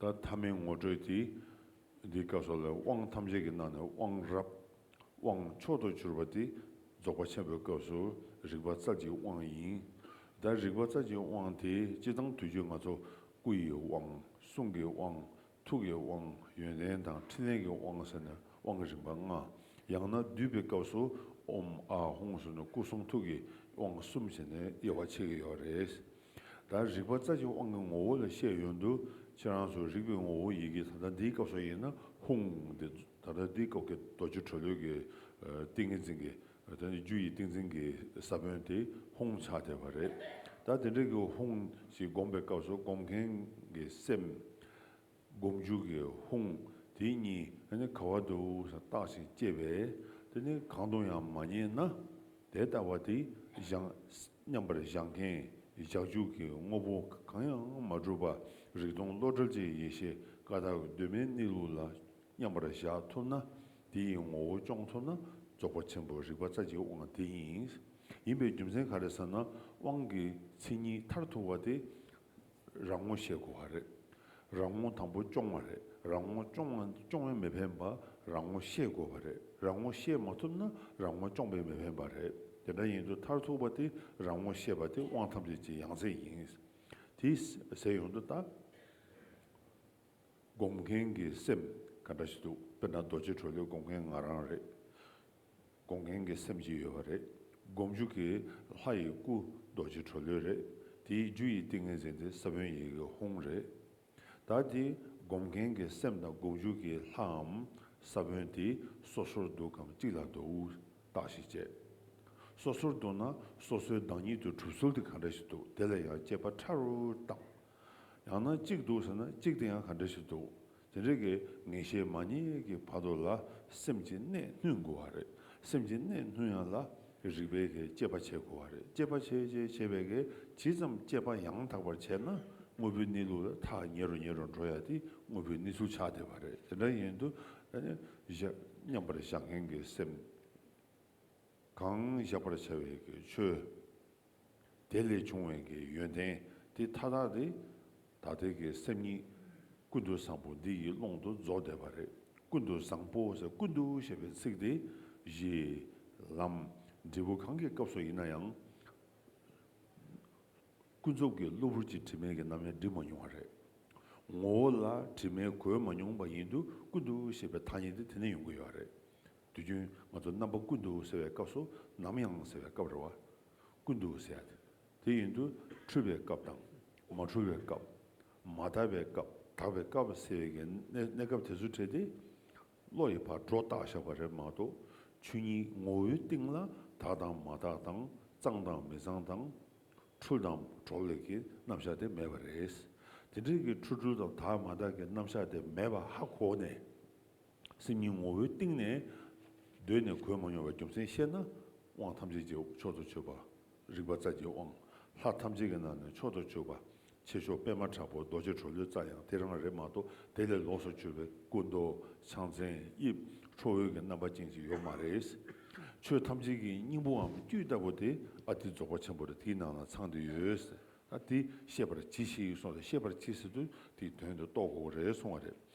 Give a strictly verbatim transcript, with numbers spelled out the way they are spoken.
ད་ཐ་མའི་ངོ་སྤྲོད་དེ། འདིའི་སྐབས་སུ་ལ་དབང་ཐམས་ཅད་ཀྱི་ནང་ནས་དབང་རབ། དབང་མཆོག་ཏུ་གྱུར་པ་དེ་རྫོགས་པ་ཆེན་པོའི་སྐབས་སུ་རིག་པ་རྩ་བཅུའི་དབང་ཡིན། ད་རིག་པ་རྩ་བཅུའི་དབང་དེ་སྤྱིར་བཏང་དུས་རྒྱུན་ང་ཚོ་སྐུ་ཡི་དབང་། གསུང་གི་དབང་། ཐུགས་ཀྱི་དབང་། ཡོན་ཏན་དང་ཕྲིན་ལས་ཀྱི་དབང་ཟེར་ནས་དབང་གི་རིམ་པ་ལྔ། ཡང་ན་འདུས་པའི་སྐབས་སུ་ཨོཾ་ཨཱཿཧཱུྃ་ཟེར་ནས་སྐུ་གསུང་ཐུགས་ཀྱི་དབང་གསུམ་བྱས་ནས་དབྱེ་བ་ཕྱེ་གི་ཡོད་རེད། ད་རིག་པ་རྩ་བཅུའི་དབང་གི་ངོ་བོ་ལ་བཤད་ཡོང་དུས། ཁྱེད་རང་ཚོ་རིག་པའི་ངོ་བོ་ཡི་གེ་ད་ལྟ་འདིའི་སྐབས་སུ་ཡིན་ན་ཧཱུྃ་འདི། ད་ལྟ་འདིའི་སྐབས་ཀྱི་རྡོ་རྗེ་གྲོ་ལོད་ཀྱི་ཏིང་ངེ་འཛིན་གྱི། ད་ནི་རྒྱུ་ཡི་ཏིང་འཛིན་གྱི་ས་བོན་དེ་ཧཱུྃ་ཆགས་བསྡད་པ་རེད། ད་དེ་འདྲ་གི་ཧཱུྃ་ཞིག་སྒོམ་པའི་སྐབས་སུ་སྒོམ་མཁན་གྱི་སེམས། སྒོམ་རྒྱུ་གི་ཧཱུྃ་དེ་གཉིས་ཨ་ནི་ག་བ་འདུག་བརྟག་ཅིང་དཔྱད་པས། དེ་ནི་གང་དུ་ཡང་མ་རྙེད་ན། དེ་ལྟ་བ་དེ་བཞག་མཉམ་པར་བཞག་མཁན་བཞག་འཇུག་གི་དངོས་པོ་གང་ཡང་མ་གྲུབ་པ། རིག་སྟོང་བློ་བྲལ་གྱི་ཡེ་ཤེས་ཀ་དག་གི་གདོད་མའི་གནས་ལུགས་ལ་མཉམ་པར་བཞག་ཐུབ་ན། དེ་ཡི་ངོ་བོ་སྐྱོང་ཐུབ་ན་རྫོགས་པ་ཆེན་པོ་རིག་པ་རྩ་བཅུའི་དབང་དེ་ཡིན། ཡིན་པའི་རྒྱུ་མཚན་ག་རེ་ཟེར་ན། དབང་གི་མཚན་ཉིད་མཐར་ཐུག་པ་དེ། རང་ངོ་ཤེས་དགོས་པ་རེད། རང་ངོ་དང་པོ་སྐྱོང་བ་རེད། རང་ངོ་སྐྱོང་བ་སྐྱོང་བས་མི་ཕན་པ། རང་ངོ་ཤེས་དགོས་པ་རེད། རང་ངོ་ཤེས་མ་ཐུབ་ན་རང་ངོ་སྐྱོང་བས་མི་ཕན་པ་རེད། དེ་འདྲ་ཡིན་དུས་མཐར་ཐུག་པ་དེ་རང་ངོ་ཤེས་པ་དེ་དབང་ཐམས་ཅད་ཀྱི་ཡང་རྩེ་ཡིན། དེ་ཟེར་ཡོང་དུས་ད། སྒོམ་མཁན་གྱི་སེམས་ག་འདྲ་ཞིག་འདུག་དཔེར་ན་རྡོ་རྗེ་གྲོ་ལོད་སྒོམ་མཁན་ང་རང་རེད། སྒོམ་མཁན་གྱི་སེམས་ཅིག་ཡོད་པ་རེད། སྒོམ་རྒྱུ་གི་ལྷ་ཡི་སྐུ་རྡོ་རྗེ་གྲོ་ལོད་རེད། དེའི་རྒྱུ་ཡི་ཏིང་ངེ་འཛིན་དེ་ས་བོན་ཡི་གེ་ཧཱུྃ་རེད། ད་དེ་སྒོམ་མཁན་གྱི་སེམས་དང་སྒོམ་རྒྱུ་གི་ལྷའམ་ས་བོན་དེ་སོ་སོར་འདུ་གམ་གཅིག་ལ་འདུ། བརྟག་ཞིབ་བྱས། སོ་སོར་འདུ་ན་སོ་སོའི་བདག་ཉིད་དུ་གྲུབ་ཚུལ་དེ་ག་འདྲ་ཞིག་འདུག་དེ་ལ་ཡང་དཔྱད་པ་ཕྲ་རུ་བཏང་། ཡང་ན་གཅིག་འདུག་ཟེར་ན་གཅིག་དེ་ཡང་ག་འདྲ་ཞིག་འདུག་དེ་འདྲ་གི་ངེས་ཤེས་མ་རྙེད་ཀྱི་བར་དུ་ལ་སེམས་ཀྱི་གནད་སྣུན་དགོས་པ་རེད། སེམས་ཀྱི་གནད་སྣུན་ཡང་ལ་རིག་པའི་གི་དཔྱད་པ་བྱེད་དགོས་པ་རེད། དཔྱད་པ་བྱེད་བྱེད་བྱེད་པའི་གི་ཇི་ཙམ་དཔྱད་པ་ཡང་དག་པར་བྱས་ན་དངོས་པོའི་གནས་ལུགས་ལ་ཐག་ཉེ་རུ་ཉེ་རུ་འགྲོ་ཡ་དེ་དངོས་པོའི་གནས་ཚུལ་ཆགས་བསྡད་པ་རེད། དེ་འདྲ་ཡིན་དུས་ཨ་ནི་བཞག་མཉམ་པར་བཞག་མཁན་གྱི་སེམས། གང་བཞག་པར་བྱ་བའི་གི་ཆོས། དེ་ལས་བྱུང་བའི་གི་ཡོན་ཏན་དེ་མཐའ་དག་དེ་ད་ལྟའི་གི་སེམས་ཉིད་ཀུན་ཏུ་བཟང་པོ་འདི་ཡི་ཀློང་དུ་རྫོགས་བསྡད་པ་རེད། ཀུན་ཏུ་བཟང་པོ་ཟེར་ཀུན་ཏུ་ཞེས་པའི་ཚིག་དེ་གཞི་ལམ་འབྲས་བུ་གང་གི་སྐབས་སུ་ཡིན་ན་ཡང་། ཀུན་རྫོབ་ཀྱི་གློ་བུར་གྱི་དྲི་མས་ཀྱི་རྣམ་གཡེང་འགྲིབ་མ་མྱོང་བ་རེད། ངོ་བོ་ལ་དྲི་མས་གོས་མ་མྱོང་བ་ཡིན་དུས་ཀུན་ཏུ་ཞེས་པའི་ཐ་སྙད་དེ་དེ་ནས་ཡོང་གི་ཡོད་རེད། དུས་རྒྱུན་ང་ཚོ་རྣམ་པ་ཀུན་ཏུ་ཟེར་བའི་སྐབས་སུ་ནམ་ཡང་ཟེར་བའི་སྐབས་རེད་བ། ཀུན་ཏུ་ཟེར་ཡ་དེ། དེ་ཡིན་དུས་འཁྲུལ་བའི་སྐབས་དང་། མ་འཁྲུལ་བའི་སྐབས། མ་དག་པའི་སྐབས། དག་པའི་སྐབས་ཟེར་བའི་གི་གནས་གནས་སྐབས་དེ་ཚོ་བྲལ་ཏེ། བློ་ཡི་བར་སྒྲོ་བཏགས་བཞག་པ་རེད་མ་གཏོགས། ཆོས་ཉིད་ངོ་བོའི་སྟེང་ལ་དག་དང་མ་དག་དང་། གཙང་དང་མི་གཙང་དང་། འཁྲུལ་དང་གྲོལ་ལས་ཀྱི་རྣམ་གཞག་དེ་མེད་པ་རེད། དེ་འདྲའི་གི་འཁྲུལ་འཁྲུལ་དང་དག་མ་དག་གི་རྣམ་གཞག་དེ་མེད་པ་ཧ་གོ་ནས། སེམས་ཉིད་ངོ་བོའི་སྟེང་ནས་གདོད་ནས་གོས་མ་མྱོང་བའི་རྒྱུ་མཚན་ཤེས་ན། དབང་ཐམས་ཅད་ཀྱི་མཆོག་ཏུ་གྱུར་པ། རིག་པ་རྩ་བརྒྱད་དབང་། ལྷ་ཐམས་ཅད་ཀྱི་ནང་ནས་མཆོག་ཏུ་གྱུར་པ། ཆེ་མཆོག་པད་མ་དྲག་པོ་རྡོ་རྗེ་གྲོ་ལོད་རྩ་ཡང་དེ་རང་རེད་མ་གཏོགས། དེ་ལས་ལོགས་སུ་གྱུར་པའི་སྐུ་མདོག་ཕྱག་མཚན་དབྱིབས་ཁྲོ་བོའི་གི་རྣམ་པ་ཅན་ཅིག་ཡོད་མ་རེད། ཆོས་ཐམས་ཅད་ཀྱི་སྙིང་པོའམ་བཅུད་ལྟ་བུ་དེ་ཨ་ཏི་རྫོགས་པ་ཆེན་པོ་རེད། དེའི་ནང་ལ་ཚང་བསྡད་ཡོད། ད་དེ་ཤེས་པར་གྱིས་ཤིག་གསུངས་ཏེ། ཤེས་པར་གྱིས་ཟེར་དུས་དེའི་དོན་དུ་རྟོགས་དགོས་རེད་གསུང་བ་རེད།